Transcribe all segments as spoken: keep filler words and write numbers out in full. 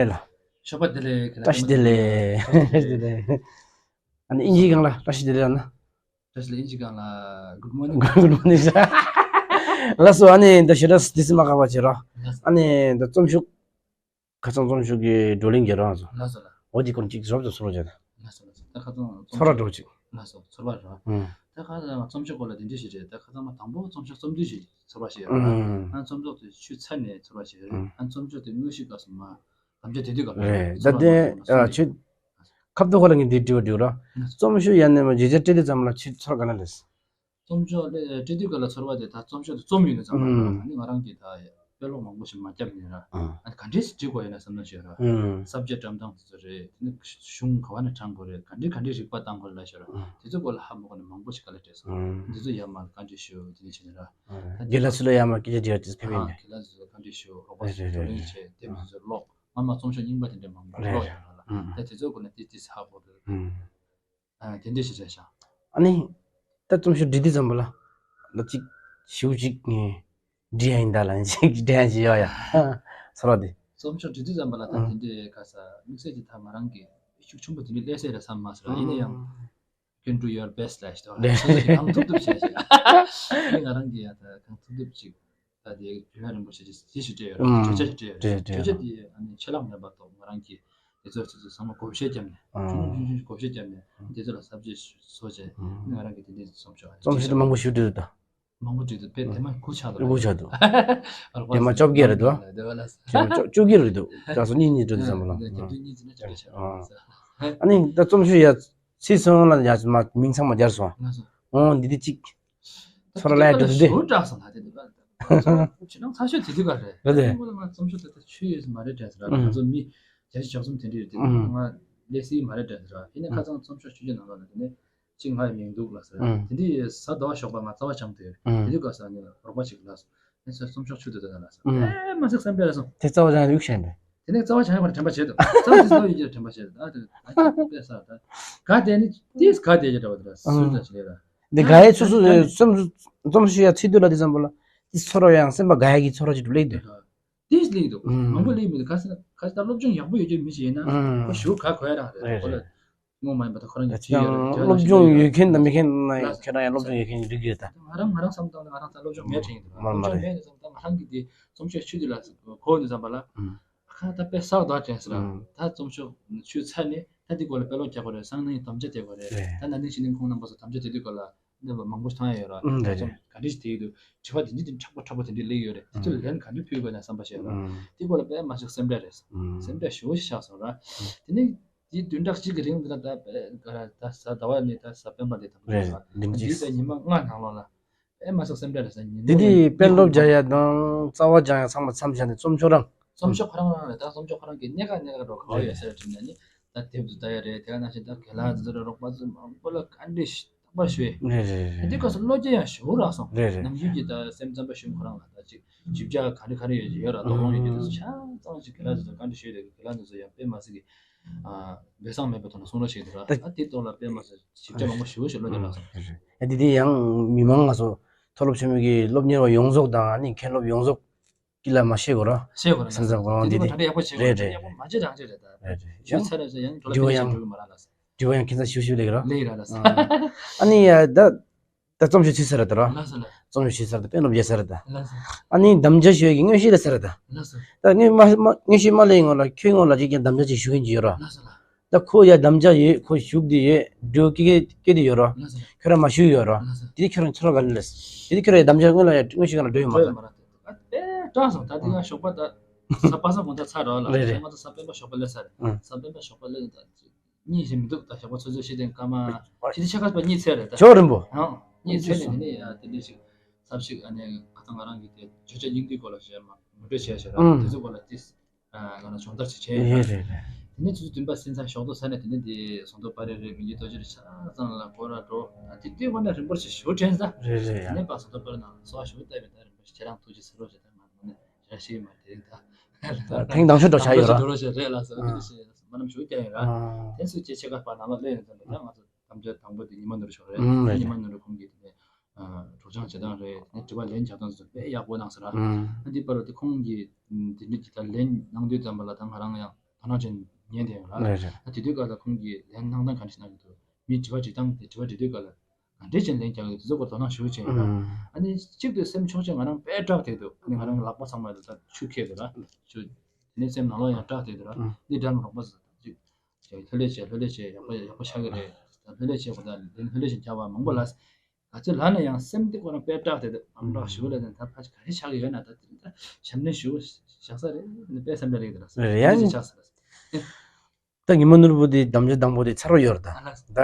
ལགས། ཞོགས་པ་བདེ་ལེགས། བཀྲ་ཤིས་བདེ་ལེགས། བཀྲ་ཤིས་བདེ་ལེགས། ཨ་ནི་ཨིན་ཇིའི་སྒང་ལ་བཀྲ་ཤིས་བདེ་ལེགས་ལབ་ན། བཀྲ་ཤིས་བདེ་ལེགས་ཨིན་ཇིའི་སྒང་ལ། Good morning། Good morning། ལགས་སོ། ཨ་ནི་ད་ཞེ་དྲག་དུས་ཚོད་མ་འགོར་བ་བྱེད་རོགས། ལགས་སོ། ཨ་ནི་ད་རྩོམ་ཤོག་ཁ་སང་རྩོམ་ཤོག་གི་བགྲོ་གླེང་བྱེད་རོགས་སོང་། ལགས་སོ་ལགས། འོ་འདི་སྐོར་ཅིག་ཟུར་དུ་ཚོར་བ་བྱེད་ད། ལགས་སོ་ལགས་སོ། ད་ཁ་སང་རྩོམ་ཚོར་བ་ཤོག་འདྲ་བོ་ཅིག། ལགས་སོ། ཚོར་བ་རོ། ཨང་། ད་ཁ་སང་རྩོམ་ཤོག་སྐོར་ལ་འདི་འདྲ་ཞིག་རེད། ད་ཁ་སང་མ་དང་པོ་རྩོམ་ཤོག་རྩོམ་དུས་ཤིག་ཚོར་བ་ཞིག་ཡོད་ར། ཨང་། ཨ་རྩོམ་ཚོགས་དེ་ཆུ་ཚར་ནས་ཚོར་བ་ཞིག་རེད། ཨང་། ཨ་རྩོམ་ཚོགས་དེ་དངོས་གཞི་སྐབས་སུ་མ་དམ་བཅའ་དེ་དུས་སྐབས་རེད། ད་དེ་ཨ་ཆུ་ཁ་ཐུག་ཁ་ལ་ངས་འདི་དྲི་བ་དྲིས་ར། ལགས་སོ། རྩོམ་ཤོག་ཡང་ན་མ་བརྗོད་བྱ་སྤྲད་དུས་ཙམ་ལ་ཆུ་ཚོར་ག་ན་ལེས། རྩོམ་ཤོག་ལེ་སྤྲད་དུས་སྐབས་ལ་ཚོར་བ་དེ་ད་རྩོམ་ཤོག་དེ་རྩོམ་ཡོད་ན་ཙམ་པ་ར། ཨང་། ཨ་ནི་ང་རང་གིས་ད་དཔེ་ཀློག་མང་པོ་ཞིག་མ་བརྒྱབ་ནས་ར། ཨང་། ཨ་ནི་ག་འདྲས་སེ་བྲི་དགོས་ཡོད་ན་བསམ་བློ་ཞིག་ཡོད་ར། ཨང་། ས་བཅད་བཀྲམ་སྟངས་དེ་ཚོ་རེད། དེ་ནས་གཞུང་ག་བ་ནས་དྲང་དགོས་རེད། ག་འདྲས་ག་འདྲས་རིག་པ་བཏང་དགོས་རེད་ལབ་ཤག་ར། ཨང་། དེ་ཚོ་སྐོར་ལ་ཧ་མ་གོ་ནས་མང་པོ་ཞིག་དཀའ་ལས་འཕྲད་སོང་། ཨང་། དེ་ཚོ་ཡར་མར་བཀའ་འདྲི་ཞུ་དེ་ནས་བྱས་ནས་ར། ཨང་། རྒན་ལགས་ཚོ་ལ་ཡར་མར་སྐད་ཆ་དྲི་བ་དེ་ཕེབས་ཨ་ཡིན་པས། རྒན་ལགས་ཚོ་ལ་བཀའ་འདྲི་ཞུ། རོགས་པ་རེད་ཚོ་རེད་བགྲོ་གླེང་བྱས། དེ་མི་ཚོ་ཀློག་སྔ་མ་རྩོམ་ཤོག་རྙིང་པ་དེ་འདྲས་མང་པོ་རེད་ཀློག་ཡོད་ར་ལགས། ཨང་། ད་དེ་ཚོ་སྐོར་ནས་ཏིས་ཏིས་ཧ་གོ་འདུག་ཨང་། ཨ་དེ་འདྲས་ཞིག་བྱས་ཤག་ཨ་ནི་ད་རྩོམ་ཤོག་འབྲི་དུས་ཙམ་པ་ལ་ད་ཅིག་ཞེ་པོ་ཅིག་ངས་འབྲི་ཡ་ཡིན་ད་ལབ་ཅིག་འབྲི་ཡ་ཅིག་ཡོད་ཡ། ཚོར་བ་དེ། རྩོམ་ཤོག་འབྲི་དུས་ཙམ་པ་ལ་ད་ཨང་དེ་འདྲས་ག་ས་དམིགས་བསལ་གྱི་ད་ང་རང་གི་ཤུགས་ཆེན་པོ་དེ་འདྲས་སླེབས་ས་རེད་བསམ་མ་སོང་ར། ཡིན་ན་ཡང་you can do your best ལབ་ཞིག་འདུག་ར། སོ་སོ་གིས་གང་ཐུབ་ཐུབ་བྱས་ཤག་ཨ་ནི་ང་རང་གིས་ཡང་ད་གང་ཐུབ་ཐུབ་ཅིག་ད་དེ་བོད་ལྷ་རིན་པོ་ཆེ་ཅིག་ཞིག་སྤྲད་ཡོད་ར། ཨང་། བརྗོད་བྱ་ཞིག་སྤྲད་ཡོད་ར། རེད་རེད། བརྗོད་བྱ་དེ་ཨ་ནི་ཆད་ལྷག་མེད་པ་ཐོག་ང་རང་གིས་དེ་ཚོ་ཚོ་ཚོ་ཚང་མ་བགོ་བཤའ་བརྒྱབ་ནས་ཨང་ཆུང་ཆུང་ཆུང་ཆུང་བགོ་བཤའ་བརྒྱབ་ནས་དེ་ཚོ་ལ་ས་བཅད་བཟོ་བྱས་ཨང་ང་རང་གིས་དེ་འདྲས་རྩོམ་ཤོག་ཨ་ནི་རྩོམ་ཤོག་དེ་མང་པོ་ཞིག་བྲིས་འདུག་ད། མང་པོ་བྲིས་འདུག་དཔེ་དེ་མ་དགུ་ཆགས་འདུག་དགུ་ཆགས་འདུག་དེ་མ་བཅོ་བརྒྱད་རེད་འདུག་དེ་མ་བཅོ་བརྒྱད་རེད་འདུག་བཅོ་བརྒྱད་རེད་འདུག་བཅོ་བརྒྱད་རེད་འདུག་ཨ་ནི་ད་རྩོམ་ཤོག་ཡ་ཚིག་སོང་ལ་ཡ་མ་མིང་ཚང་མ་སྦྱར་སོང་། ཨོ་འདི་དེ་ཅིག་ཚོར་ལ་ཡ་འདུག་དེ། ཞུ་དྲག་སོང་ད་དེ་འདུག་ད་ཅི་ནང་ཚ་ཤོས་དེ་དུས་ག་རེད། རེད་དེ། ཁོ་ལ་མ་རྩོམ་ཤོག་དེ་ད་ཆོས་ཡོད་ས་མ་རེད་དྲན་སོང་ར། ང་ཚོ་མི་བརྒྱ་ཆ་བརྒྱ་གསུམ་དེ་འདྲས་རེད་དེ་ང་ལས་སྲིད་མ་རེད་དྲན་སོང་ར། ཡིན་ན་ཁ་སང་རྩོམ་ཤོག་ཆུ་ཆུ་ནང་ལོགས་ལ་དེ་ནས། གཅིག་ང་ཡི་མིང་འདུག་ལགས་ཟེར། ཨང་། དེ་དུས་གཟའ་ཟླ་བ་ཞོགས་པ་ང་རྩ་བ་བྱང་དུས། ཨང་། དེ་དུས་ག་ས་ནི་རོགས་པ་ཞིག་ལགས་སོ། ཨེ་ཟེར་རྩོམ་ཤོག་ཆུ་དུ་དེ་ན་ལགས་སོ། ཨང་། ཨེ་མ་ཟེར་སེམས་པས་ལགས་སོ། དེ་རྩ་བ་བྱང་ཡུག་ཤེས་པས། དེ་ནས་རྩ་བ་བྱང་ཡོད་པར་དྲན་པ་བྱེད་དོ། རྩ་བ་དེ་ཚོ་ཡིན་གྱི་དྲན་པ་བྱེད་དོ། ཨ་དེ་ཨ་དེ་དཔེ་ས་ད། ག་དེ་ནི་དེས་ག་དེ་ཡི་འདྲ་བ་དེ་ལ་སུ་ད་ཅི་ལས་ར། འདི་ག་ཡའི་ཚུལ་སུ་རྩོམ་རྩོམ་ཤོག་ཡ་ཚིག་དུ་ལ་དེ་ཙམ་པོ་ལ། དེ་ཚོར་བ་ཡང་སེམས་པ་ག་ཡ་གི་ཚོར་བ་ཅིག་ཏུ་སླེབས་དོ། དེས་ལེགས་འདུག་ཨང་། མང་པོ་ལེགས་མི་འདུག་ག་ཟེར་ན་ག་ཟེར་ད་སློབ་སྦྱོང་ཡག་པོ་ཡོད་རྒྱུ་མི་ཞིག་ཡིན་ན་ཨང་ཁོ་ཞུ་ག་གོ་ཡ་རང་རེད། རེད་ཁོ་ལ་རེད། སྔོན་མ་ཡིན་པ་ད་ཁོ་རང་གི་ད་ཅི་ཡོད་རེད། སློབ་སྦྱོང་ཡོད་མཁན་དང་མེད་མཁན་ན་ཁྱེད་རང་ཡང་སློབ་སྦྱོང་ཡོད་མཁན་རིགས་ཡོད་ད། ང་རང་ང་རང་བསམ་སྟངས་ནི་ང་རང་ད་སློབ་སྦྱོང་མེད་དྲན་གྱི་འདུག་མ་སློབ་སྦྱོང་མེད་ནི་ཙམ་ད་ང་རང་གི་དེ་རྩོམ་ཤོག་ཆུ་དེ་ལ་གོ་ནི་ཙམ་པ་ལ་ཨང་ཁ་ད་དཔེ་བསགས་དོ་དྲན་ཟེར་ལ་ཨང་ད་རྩོམ་ཤོག་ཆུ་ཚར་ནས་ད་འདི་སྐོར་ལ་དཔེ་ཀློག་རྒྱག་དགོས་རེད། གསང་ནང་གི་དམ་བཅའ་དེ་དགོས་རེད། རེད། ད་ན་ནིང་ཕྱི་ནིང་ཁོང་རྣམ་པ་ཚོ་དམ་བཅའ་དེ་དུས་སྐོར་ལ། གནས་བབ་མང་པོ་ཞིག་མཐོང་ཡ་ཡོད་ར། ཨང་རེད་རེད། ག་འདྲ་ཞིག་དེ་ཡོད་དུས་དྲི་བ་དེ་འདྲ་དེ་མཁྲེགས་པོ་མཁྲེགས་པོ་དེ་འདྲ་སླེབས་ཡོད་རེད། དེ་ཚོ་ལན་ག་འདྲ་ཕུལ་དགོས་ན་བསམ་པ་ཞིག་ཡོད་ར། ཨང་དེ་སྐོར་ལ་དཔེ་མ་ཞིག་སེམས་ཁྲལ་རེད། ཨང་སེམས་ཁྲལ་ཞེ་པོ་ཞིག་ཆགས་སོང་ར། དེ་ནས་དེ་བདུན་ཕྲག་གཅིག་གི་རིང་དེ་ལ་ད་དཔེ་ག་ར་ད་གཟའ་ཟླ་བ་ནས་ད་གཟའ་སྤེན་པ་དེ་དང་པོ་རེད་ར། ཉིན་དེ་གཅིག་ད་ཉི་མ་ལྔ་ནང་ལོགས་ལ་དཔེ་མ་ཞིག་སེམས་ཁྲལ་རེད་ཟེར། ཉིན་དེ་དེ་དེ་དཔེ་ཀློག་རྒྱག་ཡ་དང་རྩ་བ་སྦྱང་ཡ་ཚང་མ་མཚམས་བཞག་ནས་རྩོམ་ཤོག་རང་། རྩོམ་ཤོག་ཁོ་རང་རང་རེད། ད་རྩོམ་ཤོག་ཁོ་རང་གི་གནད་འགག་གནད་འགག་འགྲོ་ག་བ་ཡོད་ཟེར་དྲིས་ན་ནི་ད་དེབ་ཏུ་ལྟ་ཡ་རེད། དེ་ག་ནང་བཞིན་ད་དགེ་ལགས་ཚོ་རོགས་པ་ཚོ་མང་པོ་ལ་བཀའ་འདྲི་ཞིག་རྟག་པར་ཞུ་ཡས། རེད་རེད་རེད། དེ་སྐབས་སུ་བློ་སྐྱེད་ཡང་ཞེ་པོ་རག་སོང་། རེད་རེད། ནམ་རྒྱུན་གྱི་ད་སེམས་ཙམ་པ་ཞུ་ཁོ་རང་ལ་ད་ཅིག་ཞིབ་ཆ་ག་རེ་ག་རེ་ཡོད་ཅིག་ཡོད་ར། དོགས་སློང་ཡོད་ཀྱི་དེ་ཚོ་ཆ་ཚང་ཞིག་དགེ་ལགས་ཚོ་ད་བཀའ་འདྲི་ཞུས་ཏེ་དགེ་ལགས་ཚོ་ཡང་དཔེ་མ་སྲིད་ཀྱི་ཨ་སྦས་གསང་མེད་པའི་ཐོག་ནས་གསུང་རོགས་བྱས་འདུག་ར། ད་ཨ་དེ་ཐོག་ལ་དཔེ་མ་སྲིད་ཞིབ་ཆ་མང་པོ་ཞེ་པོ་ཞིག་བློ་སྐྱེད་རག་སོང་། རེད་རེད། ཨ་དེ་དེ་ཡང་མི་མང་ང་ཚོ་མཐོ་སློབ་ཆེན་མོ་གི་སློབ་གཉེར་བ་ཡོངས་རྫོགས་དང་ཨ་ནི་མཁན་སློབ་ཡོངས་རྫོགས་ཀྱི་ལ་མ་ཤེས་གོ་ར། ཤེས་གོ་ར། སེམས་ཙམ་གོ་རང་དེ་དེ་དུས་དེ་གྲ་སྒྲིག་ཡག་པོ་བྱེད་དགོས་རེད། རེད། ཡག་པོ་མ་བྱེད་རང་བྱེད་རེད་ད། རེད་རེད། ཞུ་ཚར་རེད་ཟེར་ཡང་འགྲོ་ལ་ཡང་ཕན་ཆད་འགྲོ་གི་མ་རག་ལ་ཟེར། དྲི་བ་ཡང་ཁྱད་མཚར་ཞེ་པོ་ཞེ་པོ་སླེབས་ཀྱི་ར། སླེབས་ར་ལ་ཟེར། ཨ་ནི་ཡ་ད་ད་རྩོམ་ཞིག་ཚུད་ཚར་རེད་ད་ར། ལ་ཟེར་ལ། རྩོམ་ཞིག་ཚུད་ཚར་ད་དཔེ་ནོར་བརྒྱབ་ཚར་རེད་ད། ལ་ཟེར། ཨ་ནི་དམ་བཅའ་ཞུ་ཡ་གི་དངོས་གཞི་ལ་ཚར་རེད་ད། ལ་ཟེར། ད་དངོས་མ་མ་དངོས་གཞི་མ་སླེབས་སྔོན་ལ་ཁྱོད་སྔོན་ལ་ཅིག་ཀྱང་དམ་བཅའ་ཅིག་ཞུ་མཁན་ཅིག་ཡོད་ར། ལ་ཟེར་ལ། ད་ཁོ་ཡ་དམ་བཅའ་ཡོད། ཁོ་ཞུགས་ཏེ་ཡོད། འགྲོ་སྐད་སྐད་དེ་ཡོད་རོ། ལགས་སོ། ཁྱོད་རང་མ་ཞུགས་ཡོད་རོ། ལགས་སོ། དེ་ཁྱོད་རང་ཚོར་བ་ག་ལ་ལས། དེ་ཁྱོད་རང་དམ་བཅའ་སྔོན་ལ་ཡ་དངོས་གཞི་སྒང་ལ་འགྲོ་ཡོད་མ་རེད། ཨ་དཔེ་དྲག་སོང་། ད་དེ་ཡང་ཞོགས་པ་ད་གཟའ་པ་སངས་དགོང་དག་ཚར་རོ་ལ། རེད་རེད། ང་ཚོ་གཟའ་སྤེན་པ་ཞོགས་པ་སླེབས་ས་རེད། ཨང་། གཟའ་སྤེན་པ་ཞོགས་པ་སླེབས་ད་གཉིད་ཞིག་མི་འདུག་ད་ཞོགས་པ་ཆུ་ཚོད་བཞི་དང་སྐར་མ་བཞི་དང་ཕྱེད་ཀ་པ་གཉིད་ཚད་རེད་ད། ཞོགས་རིང་པོ། ཨང་། གཉིད་ཚད་ནས་དེ་ནས་ཡ་དེ་འདྲ་ཞིག་ཚབ་ཞིག་ཨ་ནི་ཁ་སང་ང་རང་གི་དེ་བརྗོད་བྱ་སྙིང་བསྡུས་སྐོར་ལ་བཤད་མ་ངོ་སྤྲོད་བྱས་ཤག་ར། ཨང་། དེ་ཚོ་སྐོར་ལ་ཏིས། ང་རང་སྦྱོང་བརྡར་ཅིག་བྱས་ཡོད་ར། རེད་རེད་རེད། དེ་ནས་ཆུ་ཚོད་བདུན་པ་ཟིན་ཚར་ཞོགས་ཏོག་ཚར་ནས་དེ་ནས་དེ་ཟོང་དོ་པ་རེ་རེ་མི་འགྱུར་རྡོ་རྗེ་རེ་ཆ་ཚང་ལ་སྐོར་ར་འགྲོ། ད་དེ་དུས་སྔོན་ན་རིམ་པར་ཞིག་ཞུ་དྲན་ས། རེད་རེད། དེ་ནས་པ་ཟོང་དོ་པ་རེ་ནང་སོ་བ་ཞུ་ལྟ་བའི་ད་རིམ་པར་ཞིག་ཁྱེད་རང་ཐུགས་རྗེ་ཆེ་རོགས་བྱེད་ད་ང་ངོ་ནས་ཞེ་དྲག་ཤེས་མ་དེ་རིང་ད་ཐེངས་དང་ཤོས་འགྲོ་ཆ་ཡོད་ར། འགྲོ་རོགས་བྱེད་རེད་ལགས་སོ། ཨ་དེ་ཞེས་མ་ནམ་ཞུ་རྒྱ་ཡིན་ར། ཨ་དེ་ཚོ་ཅེ་ཆེ་ཁ་པ་ནང་ལ་སླེབས་ཡོང་ཙང་ད་ང་ཚོ་དམ་བཅའ་དང་པོ་དེ་ཉི་མ་ནོར་བུ་ཞུ་རེད། ཨ་ཉི་མ་ནོར་བུ་ཁོང་གིས་དེ་ནས། སྒྲོག་སྦྱང་བྱེད་སྟངས་རེད། དེ་ནས་དྲི་བ་ལན་རྒྱག་སྟངས་སོགས་དཔེ་ཡག་པོ་གནང་སོང་ར། ཨང་། ཨ་འདི་བར་དུ་ཁོང་གིས་དེ་འདྲ་གི་ད་ལན་གནང་དུས་ཙམ་པ་ལ་ད་ང་རང་ཡང་ དོ་སྣང་ཅན་ཉན་དེ་ཡོད་ར། རེད་རེད། ད་དེ་དུས་སྐབས་ལ་ཁོང་གིས་ལན་གནང་སྟངས་ག་འདྲ་ཞིག་གནང་གི་འདུག་མི་དྲི་བ་དྲི་སྟངས་དེ་དྲི་བ་དྲི་དུས་སྐབས་ལ་ག་འདྲ་ཅིག་ལན་རྒྱག་གི་འདུག་དེ་ཚོ་སྐོར་དོ་སྣང་ཞེ་པོ་བྱས་ཡོད་ར། ཨ་ནི་གཅིག་ཏུ་སེམས་ཆོག་ཆེ་ང་རང་དཔེ་སྐྲག་བསྡད་འདུག་ཨ་ནི་ང་རང་གི་ལག་པ་ཚང་མ་ལ་ད་ཆུ་ཁེལ་འདུག་ར། ཆུ་དེ་ནས་སེམས་ནང་ལོགས་ཡང་སྐྲག་བསྡད་འདུག་ར། འདི་འདྲ་མི་རོགས་པ་ཟེར་ཅིག་ལྷོད་ལྷོད་བྱས་ལྷོད་ལྷོད་བྱས་ཡག་པོ་ཡག་པོ་ཆགས་ཀྱི་རེད། ད་ལྷོད་ལྷོད་བྱས་གོ་ད་ལན་ལྷོད་ལྷོད་བྱས་རྒྱག་པ་མང་པོ་ལ། ག་ཚོད་ལབ་ན་ཡང་སེམས་དེ་ཁོ་རང་དཔེ་སྐྲག་དེ་དང་སྐྲག་ཞུ་ལ་ནི་ད་ཕ་ཆ་ག་རེ་ཆགས་ཀྱི་ཡོད་ན་ད་དེ་ད་ཞབས་ནས་ཞུ་བཞག་ས་རེད་ནི་དཔེ་སེམས་ལ་རེག་དེ་ར་ས་རེད་ཡ་ནི་ཆགས་ས་རེད། ད་ཉི་མ་ནོར་བུ་དེ་དམ་བཅའ་དང་པོ་དེ་ཚར་བ་ཡོད་རེད་ད། ད་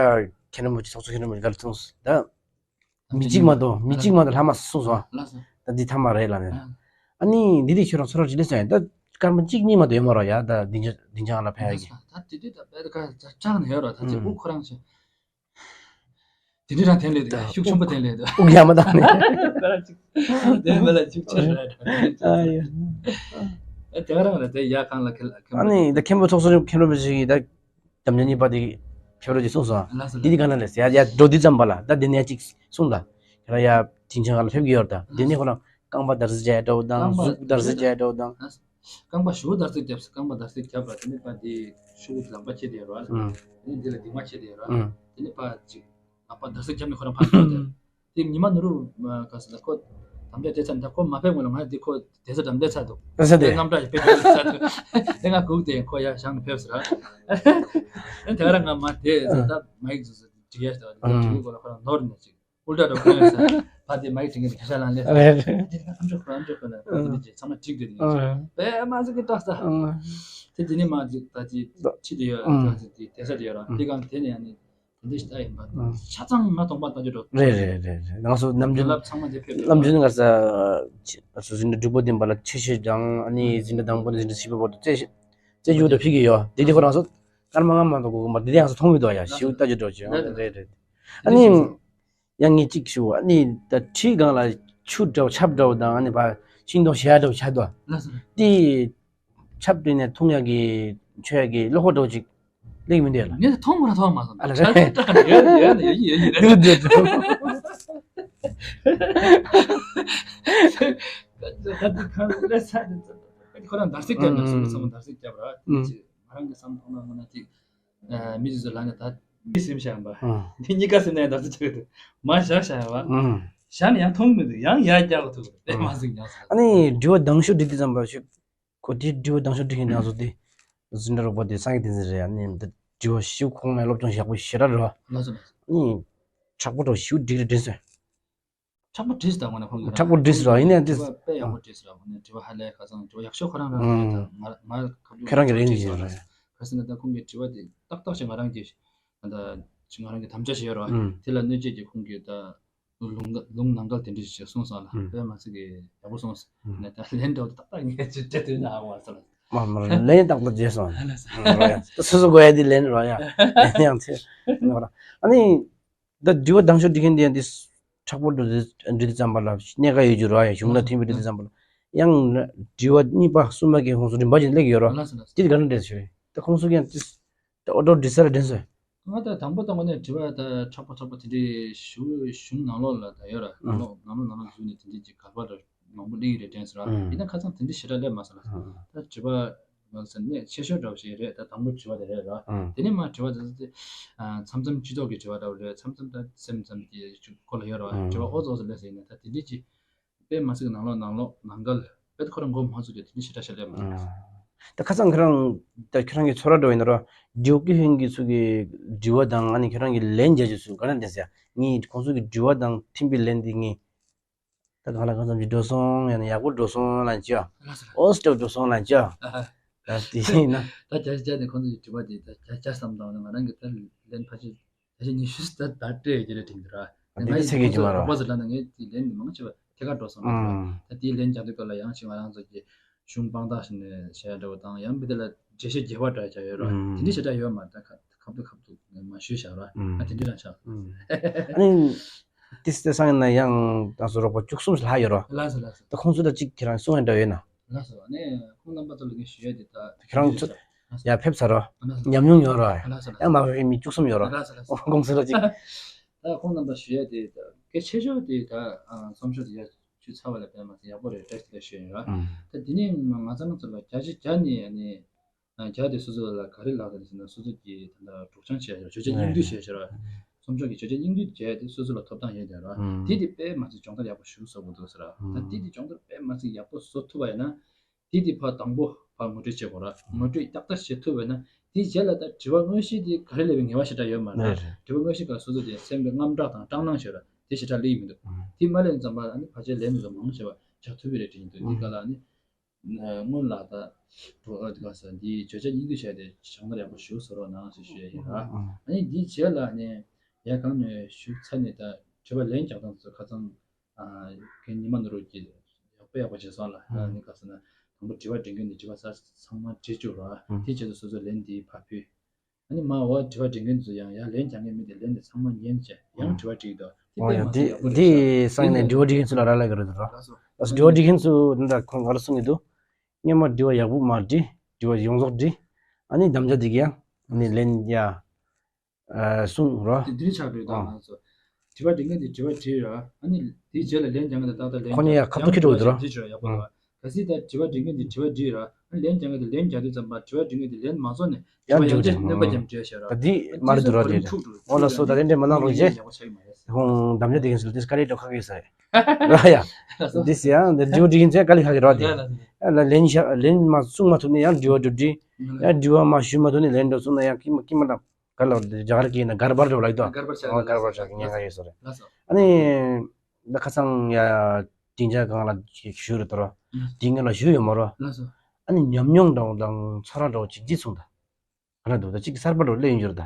མཁན་རིན་པོ་ཆེ་ཚོགས་གཙོ་མཁན་རིན་པོ་ཆེ་ག་རེ་གསུངས་སོང་ད། མི་གཅིག་མ་གཏོགས་མི་གཅིག་མ་གཏོགས་ལྷག་མ་གསུངས་སོང་ཨ། ད་འདི་ཐ་མ་རེད་ལབ་ནས། ཨ་ནི་འདི་དེ་ཁྱོད་རང་ཚོ་རང་ཅི་ལས་སོང་ཡ་ད་སྐར་མ་གཅིག་གཉིས་མ་གཏོགས་ཡོད་མ་རེད་ཡ་ད་སྡིངས་ཆ་སྡིངས་ཆ་ང་ལ་ཕེབས་ཡ་གི། ད་དེ་དུས་ད་དཔེ་ད་ག་ཆགས་ནས་ཡོད་རེད་ད་ཅིག་ཨུ་ཁོ་རང་ཆེ། དེ་འདྲ་རང་འཐེན་ལེ་འདུག་ཤུགས་ཆེན་པོ་འཐེན་ལེ་འདུག་དབུགས་ཡར་མ་བཏང་ནས། དེ་མ་ལ་ཅིག་ཆེ་རེད། ཨ་ཡ། ཨ་དེ་ག་རང་རེད་དེ་ཡ་གང་ལ་ཁེལ་ཁེལ་ཨ་ནི་ད་མཁན་པོ་ཚོགས་གཙོ་མཁན་པོ་ཞིག་གིས་ད་དམ་བཅའ་གཉིས་པ་དེ་ཕེབས་རོགས་ཅིག་གསུངས་སོང་། ལགས་སོ་དེ་དེ་ག་ན་ལས་ཡ་ཡ་འགྲོ་དུས་ཙམ་པ་ལ་ད་དེ་ནས་ཅིག་གསུངས་ད། ཁྱེད་རང་ཡ་དྲིན་ཆེན་ག་ལ་ཕེབས་ཀྱི་ཡོད་ད་དེ་ནས་ཁོ་རང་རྐང་པ་བརྡར་ཤ་རྒྱག་འདྲ་བོ་དང་གཟུགས་བརྡར་ཤ་རྒྱག་འདྲ་བོ་དང་། རྐང་པ་ཤུགས་བརྡར་ཤ་བརྒྱབ་ས་རྐང་པ་བརྡར་ཤ་བརྒྱབ་པ་དེ་ནས་ཕར་དེ་ཤུགས་ལངས་པ་བྱས་ཏེ་ཡོད་ར། ཨུམ། དེ་ནས་འདི་ལ་གདིང་མ་བྱས་ཏེ་ཡོད་ར། ཨུམ། དེ་ནས་ཕར་ཅིག་ལག་པ་བརྡར་ཤ་བརྒྱབ་ནས་ཁོ་རང་ཕར་འགྲོ་སྟེ། དེ་ཉི་མ་ནུ་རུ་ག་ས་ལ་ཁོ་དམ་བཅའ་དེ་ཚར་ད་ཁོ་མ་ཕེབས་སྔོན་ལ་ང་དེ་ཁོ་དེ་ཚོ་དམ་བཅའ་ཚར་འདུག་ཨ་ས་དེ་དེ་རྣམ་གྲངས་ཞིག་ཕེབས་ཀྱི་ཡོད་ཚར་འདུག་དེ་ང་སྒུག་སྟེ་ཁོ་ཡར་བཞེངས་ནས་ཕེབས་ཟེར་ར། དེ་ག་རང་ང་མ་དེ་ཟེར་ད་མ་ཡིག་ཟེར་ཟེར་འབྲི་ཡ་ཟེར་བ་དེ་འབྲི་ཡི་སྐོར་ལ་ཁོ་རང་ནོར་ནས་ཅིག་ཨུལ་ཊ་འགྲོ་ཁོ་ཡོད་ས། ཕ་དེ་མ་ཡིག་དྲན་གྱི་འདུག་ཁ་ཤས་ལ་ལས་ས། རེད་རེད། དེ་ནི་ཨམ་ཅོག་ཁོ་ཨམ་ཅོག་ཁོ་ལ་ཨ་དེ་ནི་ཅིག་ཚང་མ་འགྲིག་འདུག་དེ་ནི་ཨ་དཔེ་མ་ཟིག་གི་སྐྲག་ས། ཨ་དེ་དེ་ནི་མ་ཅིག་ད་ཅིག་ད་ཁྲིད་དེ་ཡོད་ཨ་ད་ཅིག་དེ་དེ་ས་དེ་ཡོད་ར་ཨ་དེ་གང་དེ་ནི་ཨ་ནི་དེ་འདྲ་ཞིག་ད་ཡིན་པ་ཨ་ཆ་ཚང་ང་གདོང་པ་ལྟ་རྒྱུ་འགྲོ། རེད་རེད་རེད་རེད། ང་ཚོ་ནམ་རྒྱུན་རྒྱུན་ལ་ཚང་མ་དེ་ཕེབས་ནམ་རྒྱུན་ང་ཚོ་ང་ཚོ་འཛིན་གྲྭ་དྲུག་པ་བདུན་པ་ལ་ཆོས་བཤད་དང་ཨ་ནི་འཛིན་གྲྭ་དང་པོ་ནས་འཛིན་གྲྭ་བཞི་པ་བར་དུ་རྩེ་རྩེ་རྒྱུ་འདྲ་ཕེབས་ཀྱི་ཡོད། དེ་དེ་ཁོ་རང་ཚོ་སྐར་མ་ལྔ་མ་གཏོགས་དགོས་ཀྱི་མ་རེད། དེ་ཡང་ཚོ་མཐོང་མི་འདུག་ཡ་ཞིའུ་ལྟ་རྒྱུ་འགྲོ་ཅིག་རེད་རེད། ཨ་ནི། ཡང་ངས་གཅིག་ཞུ། ཨ་ནི་ད་ཁྲིའི་སྒང་ལ་ཆུ་འདྲ་བོ་ཆབ་འདྲ་བོ་དང་ཨ་ནི་ཕར་ཤིང་སྡོང་བཞད་འདྲ་བོ་ཆགས་འདུག་ལགས་སོ། དེ་ཆབ་དེ་ནས་འཐུང་ཡག་གི་མཆོད་ཡག་གི་བློ་ཁོག་འདྲ་བོ་ཅིག་སླེབས་མི་འདུག་ལགས། ངས་མཐོང་མ་མཐོང་མ་སོང་། ཨ་ལ་ཆབ་རེད། ཆབ་ཡོད་ཡོད་ཡོད་ཡོད་ཡོད་རེད། འདུག་འདུག་འདུག་ད་དེ་གང་ལས་ས་དེ་ཁོ་རང་འདར་སིག་བརྒྱབ་ནས་སོང་ཚང་མ་འདར་སིག་བརྒྱབ་ར། ཨུམ། ཅིག་ང་རང་གི་བསམ་ཐོག་ན་ང་ན་ཅིག་ཨ་མི་ཚོས་ལབ་ནས་ད་མི་སེམས་བཞག་པ། ཨང་། འདི་གཉིས་ཀ་སེམས་ནས་ད་ཚོད་ཆགས་འདུག་མ་བཞག་བཞག་པ། ཨང་། བཞག་ནས་ཡང་མཐོང་མི་འདུག་ཡང་ཡར་རྒྱག་ཐུབ་པ་རེད། དཔེ་མ་ཟིན་ཡང་ས། ཨ་ནི་དྲི་བ་དང་ཤོས་དྲི་དུས་ཙམ་པ་ཞིག་ཁོ་དེ་དྲི་བ་དང་ཤོས་དྲི་མཁན་དེ་ང་ཚོ་དེ་འཛིན་གྲྭ་རོགས་པ་དེ་སངས་རྒྱས་བསྟན་འཛིན་རེད། ཨ་ནི་འདི་དྲི་བ་ཞིབ་ཁོང་ནས་སློབ་སྦྱོང་ཞེ་པོ་ཞེ་དྲག་རེད་པ། ལགས་སོ་ལགས་སོ། ཨ་ནི་དྲག་པོ་འདྲ་ཞིབ་འགྲིག་རེད་དྲན་སོང་། དྲག་པོ་བྲིས་ད་ངོ་ན་ཁོང་གིས་དྲག་པོ་བྲིས་ར་ཡིན་ནའང་དྲི་བ་དཔེ་ཡག་པོ་བྲིས་ར་ངོ་ན་དྲི་བ་ཧ་ལས་ཁ་སང་དྲི་བ་ཡག་ཤོས་ཁོ་རང་རང་རེད། ད་ང་ང་ཁ་ཐུག་ཁྱོད་རང་གི་རེད་ཡིན་ར། ག་ཟེར་ན་ད་ཁོང་གི་དྲི་བ་དེ་ཏག་ཏག་ཅིག་ང་རང་གི་ད་ཅིག་ང་རང་གི་དམ་བཅའ་ཞིག་ཡོད་ར། དེ་ལ་གནོད་བྱེད་ཀྱི་ཁོང་གི་ད་ལུང་ལུང་ནང་འགལ་དེ་འདྲ་ཞིག་གསུངས་སོང་ལ་དཔེ་མ་སྲིད་ཀྱི་ཡག་པོ་གསུངས་སོང་། ད་ལན་འདྲ་བོ་ཏག་ཏག་ངས་ཅིག་སྤྲད་དུས་ན་ཨ་བ་ས་ལ། མ་མ་ལན་ཏག་ཏག་བྱས་སོང་། ད་སོ་སོ་དགོས་ཡ་དེ་ལན་ར་ཡ་ལན་ཡང་ཚེ་ཨ་ནི། ད་དྲི་བ་དང་ཤོས་དྲི་མཁན་དེ་ཡང་དེ་དྲག་པོ་འགྲོ་དུས་འགྲོ་དུས་ཙམ་པ་ལ་གནད་འགག་ཡོད་རྒྱུ་ར། ཡང་གཞུང་ལ་མཐུན་པའི་འགྲོ་དུས་ཙམ་པ་ལ་ཡང་དྲི་བ་གཉིས་པ་གསུམ་པ་གི་ཁོངས་སུ་རིམ་པ་བཞིན་སླེབས་ཀྱི་ཡོད་ར། ལགས་སོ་ལགས་སོ། དེ་དེ་ག་འདྲ་འདྲ་ཞུ་ད་ཁོངས་སུ་ཡང་དེ་ད་ཨོ་ཏོ་འདྲི་ས་ར་དྲན་སོང་། ང་ད་དང་པོ་དང་པོ་ནས་དྲི་བ་ད་དྲག་པོ་དྲག་པོ་དེ་འདྲའི་ཞུ་གཞུང་ནང་ལོགས་ལ་ད་ཡོད་ར། ནང་ལོགས་ནང་ལོགས་ནང་ལོགས་ཞུ་ནས་དེ་འདྲའི་ཅིག་ག་རེ་བ་འདྲ་མང་པོ་གླེང་ཡི་རེད་དྲན་སོང་ར། ཡིན་ན་ཁ་སང་དེ་འདྲའི་ཞེ་དྲག་སླེབས་མ་སོང་ལགས་སོ། ད་དྲི་བ། ང་ཚོ་གནད་ཆེ་ཤོས་འདྲ་བོ་ཞིག་རེད། ད་དང་པོ་དྲི་བ་དེ་རེད་ར། དེ་ནས་མར་དྲི་བ་དེ་ཚོ་དེ་མཚམས་མཚམས་སྤྱི་ཚོགས་ཀྱི་དྲི་བ་འདྲ་བོ་རེད། མཚམས་མཚམས་ད་སེམས་ཙམ་གྱི་ཅིག་སྐོར་ལ་ཡོད་ར། དྲི་བ་ཨོ་ཙོ་ཨོ་ཙོ་སླེབས་ཟིན་ནས་ད་དེ་འདྲའི་ཅིག་དཔེ་མ་སྲིད་ནང་ལོགས་ནང་ལོགས་ནང་འགལ་དཔེ་ཁོ་རང་མགོ་མ་ཚོས་ཏེ་དེ་འདྲའི་ཞེ་དྲག་ཞིག་སླེབས་མ་སོང་། ད་ཁ་སང་ཁྱོད་རང་ད་ཁྱོད་རང་གི་ཚོར་བ་འདྲ་བོ་ཡིན་ན་ར། དྲི་བ་ཀུན་ལྷན་གྱི་ཚུལ་གྱི་དྲི་བ་དང་ཨ་ནི་ཁྱོད་རང་གི་ལན་རྒྱག་རྒྱུ་ཚུལ་ག་འདྲ་འདུག་ཟེར་ཡ། ངས་ཁོང་ཚོ་གི་དྲི་བ་དང་མཐུན་པའི་ལན་འདི་ངས། ད་གང་ལ་གང་འཚམ་ཅིག་འགྲོ་སོང་ཡང་ན་ཡག་པོ་འགྲོ་སོང་ལབ་ཀྱི་ཡ། ཨོ་སི་ཏོབ་འགྲོ་སོང་ལབ་ཀྱི་ཡ། ད་དེ་ཡིན་ན། ད་བརྒྱ་ཆ་བརྒྱ་ནས་ཁོང་ཚོ་གི་དྲི་བ་དེ་ད་བརྒྱ་ཆ་བསམ་བཏང་ན་ང་རང་གི་ད་ལན་ཕལ་ཆེར་བརྒྱ་ཆ་ཉི་ཤུ་ད་ད་སྤྲད་ཡོད་ཀྱི་རེད་དྲན་གྱི་ར། ད་ང་ཡི་ཁོང་ཚོ་རོགས་པ་ཟེར་ལབ་ན་ངས་དེ་ལན་མང་ཆེ་བ་ཐད་ཀར་འགྲོ་སོང་ལ། ད་དེའི་ལན་རྒྱག་དུས་སྐབས་ལ་ཡང་ཅིག་ང་རང་ཚོ་གི་གཞུང་དཔང་རྟགས་ཞིག་ནས་བྱས་འདྲ་བོ་དང་ཡང་མི་དེ་ལ་འགྲེལ་བཤད་རྒྱས་པ་འདྲ་བྱས་ཡོད་ར། དེ་འདྲ་ཞེ་དྲག་ཡོད་མ་རེད། ད་ཁ་ཁ་ཐུག་ཁ་ཐུག་མ་ཞུས་བཞག་ར། ཨ་དེ་འདྲ་རང་ཆགས། ཨ་ནི། དེ་སྟེ་སང་ཡིན་ན་ཡང་ང་ཚོ་རོགས་པ་བཅུ་གསུམ་ལྷག་ཡོད་ར། ལགས་སོ་ལགས་སོ། ད་ཁོང་ཚོ་ལ་ཅིག་ཁྱེད་རང་གསུང་ཡ་འདྲ་ཡོད་ན། ལགས་སོ། ཨ་ནི་ཁོང་རྣམ་པ་ཚོ་ལ་ངས་ཞུ་ཡ་དེ་ད་ཁྱེད་རང་ཚོ་ཡར་ཕེབས་ཚར་ར། ལགས་སོ། ཉམས་མྱོང་ཡོད་ར། ལགས་སོ་ལགས་སོ། ཡང་མ་ཕེབས་མི་བཅུ་གསུམ་ཡོད་ར། ལགས་སོ་ལགས་སོ། ཁོང་ཚོ་ལ་ཅིག་ད་ཁོང་རྣམ་པ་ཞུ་ཡ་དེ་ད་གལ་ཆེ་ཤོས་དེ་ད་ཨ་བསམ་ཤོས་དེ་ཡར་ཞུས་ཚར་བ་ལ་དཔེ་མ་ཚད་ཡག་པོ་རེད་བཀྲ་ཤིས་བདེ་ལེགས་ཞུ་ཡ་ཡིན་ར། ད་དེ་ནས་ང་ཚོ་ང་ཚོ་ལ་བརྒྱ་ཆ་བརྒྱ་ནས་ཨ་ནི། ཨ་རྒྱ་དེ་སོ་སོ་ལ་ག་རེ་ལབ་ད་ཟེར་ན་སོ་སོ་གི་ད་ལྟ་སྒྲོག་སྦྱང་བྱས་བརྗོད་བྱ་ཨ་སྙིང་བསྡུས་བྱས་བྱས་ར། ཨ་ཚོམས་ཆོག་གི་བརྗོད་བྱ་སྙིང་བསྡུས་བྱས་དེ་སོ་སོ་ལ་ཐོབ་ཐང་ཡོད་དེ་ར། ཨ་དེ་དེ་དཔེ་མ་སྲིད་སྦྱོང་བརྡར་ཡག་པོ་ཞུ་ཟེར་དགོས་འདུག་ཟེར་ར། ད་དེ་དེ་སྦྱོང་བརྡར་དཔེ་མ་སྲིད་ཡག་པོ་བཟོ་ཐུབ་པ་ཡིན་ན། དེ་དེ་ཕར་དང་པོ་ཕར་ངོ་སྤྲོད་བྱེད་དགོས་ར། ངོ་སྤྲོད་ཏག་ཏག་བྱེད་ཐུབ་པ་ཡིན་ན་དེ་རྗེས་ལ་ད་དྲི་བ་དངོས་གཞི་དེ་ག་རེ་ལབ་པའི་ངེས་པ་ཞེ་དྲག་ཡོད་མ་རེད། ཨ་རེད། དྲི་བ་དངོས་གཞི་ག་སོ་སོ་དེ་སེམས་པའི་དངངས་སྐྲག་དང་སྐྲག་སྣང་ཞེས་ར་དེ་ཞེ་དྲག་སླེབས་ཀྱི་མི་འདུག་ཨ་དེ་མ་སླེབས་ཙམ་པ་ཨ་ནི་ཕལ་ཆེར་ལན་དེ་ཚོ་མང་ཆེ་བ་བྱ་ཐུབ་ཀྱི་རེད་དྲན་གྱི་འདུག་དེ་ག་ལ་ཨ་ནི། སྔོན་ལ་ད་འགྲོ་ཨ་དེ་ག་ས་འདིའི་བརྗོད་བྱ་སྙིང་བསྡུས་བྱས་ཏེ་སྦྱོང་བརྡར་ཡག་པོ་ཞུ་ཟེར་རོགས་གནང་ཞེས་ཞུ་ཡ་ཡིན་ར། ཨ་ཨ་ནི་འདིའི་རྗེས་ལ་ནི་ཡར་གང་ནས་ཞུགས་ཚར་ནས་ད་དྲི་བ་ལན་རྒྱག་སྟངས་ཚོ་ཁ་སང་ཨ་རྒན་ཉི་མ་ནོར་བུ་གིས་ཡག་པོ་ཡག་པོ་བྱས་སོང་ལ། ཨ་ཨ་ནི་ག་ཟེར་ན་དང་པོ་དྲི་བ་འདྲི་མཁན་དེ་དྲི་བ་ཚང་མ་འདྲི་བཅུག་ར། ཨ་དེ་རྗེས་སུ་སོ་སོ་ལན་དེ་ཕར་ཕུལ། ཨ་ནི་མར་འོ་དྲི་བ་འདྲི་མཁན་ཚོ་ཡང་ཡར་ལན་རྒྱག་མཁན་མི་དེ་ལན་དེ་ཚང་མ་ཉན་བྱས་ཡང་དྲི་བ་འདྲི་གི་འདུག་དེ་འོ་དཔེ་ཡ་མ་དེ་སྲིད་ཡག་པོ་རེད་དེ་ཤག་སང་ནས་དྲི་བ་འདྲི་མཁན་ཚོ་ལ་རག་ལས་ཀྱི་རེད་དོ། ལགས་སོ། ལགས་སོ། དྲི་བ་འདྲི་མཁན་ཚོ་འདི་འདྲ་ཁོང་ག་རེ་གསུང་གི་འདུག་སྔོན་མ་དྲི་བ་ཡག་པོ་མར་འདྲི། དྲི་བ་ཡོངས་རྫོགས་འདྲི། ཨ་ནི་དམ་བཅའ་འདི་གི་ཡང་ཨ་ནི་ལན་ཡ་ཨ་གསུང་རོ། དེ་འདྲ་ཆགས་རེད་ད། ཨ་ང་ཚོ་དྲི་བ་འདྲི་མཁན་དེ་དྲི་བ་དྲིས་ར། ཨ་ནི་དེའི་རྗེས་ལ་ལན་རྒྱག་མཁན་དེ་ཏག་ཏག་ལན་ཁོ་ནི་ཡ་ཁ་ཐུག་ཁྱེར་འགྲོ་གི་འདུག་ར། དྲིས་ར་ཡག་པོ་ར། གལ་སྲིད་ད་དྲི་བ་འདྲི་མཁན་དེ་དྲི་བ་དྲིས་ར། ཨ་ནི་ལན་རྒྱག་མཁན་དེ་ལན་རྒྱག་དུས་ཙམ་པ་དྲི་བ་འདྲི་མཁན་དེ་ལན་མ་རྫོགས་ནས་ཡང་དྲི་བ་ཡང་བསྐྱར་སྣོན་པ་རྒྱབ་འདྲི་ཡ་ཤག་ར། ད་འདི་མ་རེད་འདུག་ར། དེ་འོ་ལགས་སོ། ད་དེ་འདྲ་མ་གནང་རོགས་བྱེད། ཁོང་དམ་བཅའ་འདི་གིན་ཚུལ་དེ་དཀའ་ལས་འགྲོ་ཁག་གི་ས་རེད། ར་ཡ། འདི་སི་ཡང་འདི་དྲི་བ་འདྲི་མཁན་ཚོ་དཀའ་ལས་ཁག་གི་ར་དེ། ལན་ལན་མ་གསུང་མ་ཐུབ་ནས་ཡང་དྲི་བ་དྲི་དྲི། ཡང་དྲི་བ་མ་ཞུ་མ་ཐུབ་ནས་ལན་འགྲོ་གསུང་ན་ཡང་ཀི་མ་ཀི་མ་དང་ག་ལ་རྒྱ་གར་གྱི་ན་གར་བར་འགྲོ་ལ་ཡི་དོ། གར་བར་ཆགས། ཨ་གར་བར་ཆགས་ཀྱི་ཉེན་ཁ་ཡོད་ས་རེད། ལགས་སོ། ཨ་ནི་ད་ཁ་སང་ཡ་དྲིན་ཆ་གང་ལ་ཞུ་རེད་དོ་ར། དྲིན་གང་ལ་ཞུ་ཡོད་མ་རོ། ལགས་སོ། ཨ་ནི་ཉམས་མྱོང་འདྲ་བོ་དང་ཚོར་བ་འདྲ་བོ་ཅིག་ཅི་གསུངས་ད། ག་ན་འདུག་ད་ཅིག་གསར་པ་འདྲ་བོ་སླེབས་ཡོང་རྒྱུ་རེད་ད།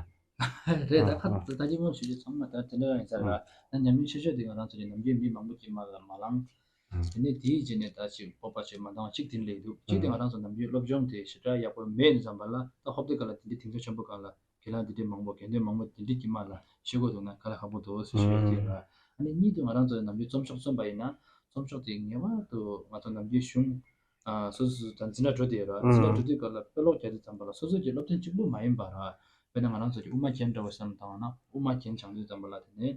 རེད་ད། ཨ་ཁ་ཨ་ད་ད་ཅིག་མོ་ཞུ་རྒྱུ་ཚང་མ་ད་དེ་འདྲ་ཡིན་ས་རེད། ཨ་ད་ཉམས་མྱོང་ཆེ་ཤོས་དེ་ང་རང་ཚོ་རེད། ནམ་རྒྱུན་མི་མང་པོ་ཅིག་མ་ལ་མ་ལངས། ཨ་དེ་ནས་དེའི་རྗེས་ནས་ད་ཅིག་སྤོབས་པ་ཅིག་མ་འདང་ཅིག་དེ་འདྲ་ཡོད་འདུག་ཅིག་དེ་ཨ་ང་རང་ཚོ་ནམ་རྒྱུན་སློབ་སྦྱོང་དེ་ཞེ་དྲག་ཡག་པོ་མེད་ནས་ཙམ་པ་ལ་ད་ཧོབ་དེ་ག་ལ་དེ་འདྲའི་དེང་དུས་ཆེན་པོ་ག་ལ་དགེ་ལགས་དེ་འདྲའི་མང་པོ་དགེ་འདུན་མང་པོ་དེ་འདྲའི་དཀྱིལ་མ་ལ་ཤེས་དགོས་འདུག་ན་ག་ལ་ཁག་པོ་འདུག་ཟེར་ཞུ་ཡ་དེ་ར། ཨ་ནི་གཉིས་དེ་ང་རང་ཚོ་ནམ་རྒྱུན་རྩོམ་ཤོག་རྩོམ་པ་ཡིན་ན་རྩོམ་ཤོག་དེ་ངེས་པར་དུ་ང་ཚོ་ནམ་རྒྱུན་གཞུང་ཨ་སོ་སོ་སོ་དང་འཛིན་གྲྭ་འགྲོ་དེ་ར། འཛིན་གྲྭ་འགྲོ་དུས་སྐབས་ལ་དཔེ་ཀློག་རྒྱག་དུས་ཙམ་པ་ལ་སོ་སོ་གི་སློབ་ཚན་གཅིག་པུ་མ་ཡིན་པ་ར། དཔེར་ན་ང་རང་ཚོ་གི་དབུ་མ་རྒྱན་འདྲ་བོ་བསམ་བཏང་ན་དབུ་མ་རྒྱན་སྦྱང་དུས་ཙམ་པ་ལ་དེ་ནས་དེ་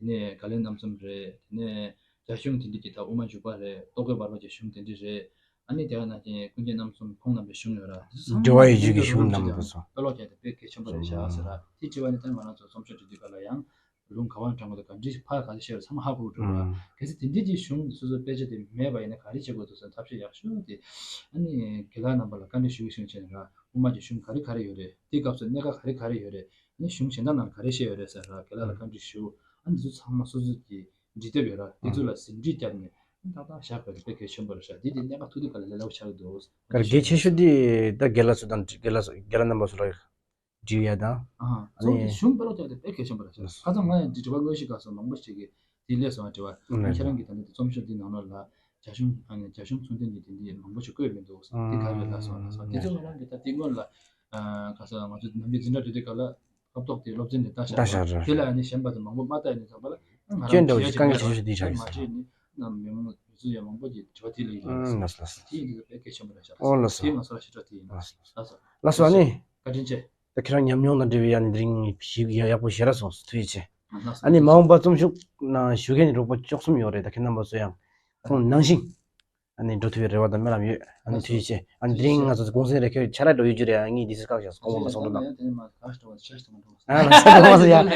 ནས་དགའ་ལྡན་རྣམ་གསུམ་རེད། དེ་ནས་རྒྱ་གཞུང་དེ་འདྲ་གི་ད་དབུ་མ་འཇུག་པ་རེད། རྟོག་གེ་བར་པ་གི་གཞུང་དེ་འདྲ་རེད། ཨ་ནི་དེ་ག་ནང་བཞིན་ཀུན་མཁྱེན་རྣམ་གསུམ་ཁོང་རྣམ་པའི་གཞུང་ཡོད་ར། དེ་ཚོ་ཚང་མ་འགྲོ་བ་ཡི་རྒྱུད་ཀྱི་གཞུང་རྣམས་པ་སོ། དཔེ་ཀློག་རྒྱག་དེ་དཔེ་གལ་ཆེན་པོ་རེད་ཤག་ཟེར་ར། དེ་དྲི་བ་ནི་ད་ང་རང་ཚོ་རྩོམ་ཤོག་འབྲི་དུས་སྐབས་ལ་ཡང་ལུང་ག་བ་དྲངས་དགོས་དང་ག་འདྲ་ཕར་ག་འདྲ་བཤད་པ་ཚང་མ་ཧ་གོ་འགྲོ་ར། གལ་སྲིད་དེ་འདྲ་གི་གཞུང་སོ་སོ་དཔེ་ཆ་དེ་མེད་པ་ཡིན་ན་ག་རེ་བྱེད་དགོས་འདུག་ཟེར་ཐབས་ཤེས་ཡག་ཤོས་དེ་ཨ་ནི་དགེ་ལགས་རྣམ་པ་ལ་བཀའ་འདྲི་ཞུ་གི་ཞུ་བྱས་ནས་ར། དབུ་མ་གི་གཞུང་ག་རེ་ག་རེ་ཡོད་རེད། དེའི་སྐབས་སུ་གནད་འགག་ག་རེ་ག་རེ་ཡོད་རེད། ཨ་ནི་གཞུང་གཞན་དག་ནང་ག་རེ་བཤད་ཡོད་རེད་ཟེར་ར་དགེ་ལགས་ལ་བཀའ་འདྲི་ཞུ། ཨ་ནི་འདི་ཚོ་ཚང་མ་སོ་སོ་གི་འབྲི་དེབ་ཡོད་ར། དེ་ཚོ་ལ་ཟིན་བྲིས་བརྒྱབ་ནས་ཏག་ཏག་བཞག་དགོས་རེད། དཔེ་གལ་ཆེན་པོ་རེད་ཤག་འདི་དེ་གནད་འགག་ཐུག་དུས་ག་ལ་ལས་སླ་པོ་ཆགས་ཀྱི་འདུག་གལ་གལ་ཆེ་ཤོས་འདི་ད་དགེ་ལགས་ཚོ་དང་དགེ་ལགས་ཚོ་དགེ་ལགས་རྣམ་པ་ཚོ་ལ་འབྲི་ཡ་དང་། ཨ་ཨ་ཚོགས་ནི་འདི་གཞུང་དཔེ་ཀློག་རྒྱག་དེ་དཔེ་གལ་ཆེན་པོ་རེད་ཤག་ཁ་སང་ང་ཡང་འདི་དྲི་བ་དངོས་གཞི་སྐབས་སུ་མང་པོ་ཞིག་གིས་དེ་སླེབས་སོང་བ། དྲི་བ་ཨ་ནི་ཁྱེད་རང་གིས་ད་ནི་དེ་རྩོམ་ཤོག་འདི་ནང་ལོགས་ལ་རྒྱ་གཞུང་ཨ་ནི་རྒྱ་གཞུང་ཚུལ་ལྡན་གྱི་དེ་འདི་མང་པོ་ཞིག་བཀོད་མི་འདུག་དེ་ག་རེ་ལབ་སོང་ལབ་སོང་། དེ་ཚོ་ང་རང་གིས་ད་དེ་སྔོན་ལ་ཨ་ག་ས་ང་ཚོ་ནམ་རྒྱུན་འཛིན་གྲྭ་འགྲོ་དུས་སྐབས་ལ་ལྟ་རྟོག་དེ་སློབ་ཚན་དེ་ལྟ་ཤག་ལྟ་ཤག་ར། དེ་ལ་ཨ་ནི་གཞན་པ་ཚོ་མང་པོ་མ་ལྟ་ཡ་ནི་ཙམ་པ་ལ་ང་རང་སྐྱོན་འདྲ་བོ་ཞིག་དཀའ་ངལ་ཆེ་ཤོས་དེ་ཆགས་ཡོད་ས་རེད། མ་བྱས་ནི་ནམ་མི་མང་མི་ཚོ་ཡང་མང་པོ་ཅིག་དྲི་བ་དེ་ལ་ཡིན་ཨ་ལགས་སོ་ལགས་སོ། དེ་ཡིན་དུས་དཔེ་གལ་ཆེན་པོ་རེད་ཤག་ཨོ་ལགས་སོ། དེ་ང་ཚོ་ལ་ཞེ་དྲག་དེ་ཡིན། ལགས་སོ་ལགས་སོ། ལགས་སོ། ཨ་ནི་བཀའ་དྲིན་ཆེ། ད་ཁྱེད་རང་ཉམས་མྱོང་དང་འབྲེལ་བའི་ཡང་ནི་དེ་རིང་ཞིག་ཡག་པོ་ཞེ་དྲག་སོང་། ཐུགས་རྗེ་ཆེ། ཨ་ནི་མ་འོངས་པ་རྩོམ་ཤོག་ནང་ཞུགས་མཁན་གྱི་རོགས་པ་བཅུ་གསུམ་ཡོད་རེད། ད་ཁྱེད་རྣམ་པ་ཚོ་ཡང་ཁོང་ནང་བཞིན་ཨ་ནི་འགྲོ་ཐུབ་པའི་རེ་བ་དང་སྨོན་ལམ་ཡོད། ཨ་ནི་ཐུགས་རྗེ་ཆེ། ཨ་ནི་དེ་རིང་ང་ཚོ་གུང་སེང་རེ་ཁྱེད་ཆ་ར་འགྲོ་ཡོད་རྒྱུ་རེད། ཨ་ངས་འདི་ཚོ་བཀག་བཞག་སོང་། དགོངས་པ་མ་ཚོམ་འགྲོ་ན། ཨ་ལགས་སོ་ལགས་སོ། ཡ་ཡ།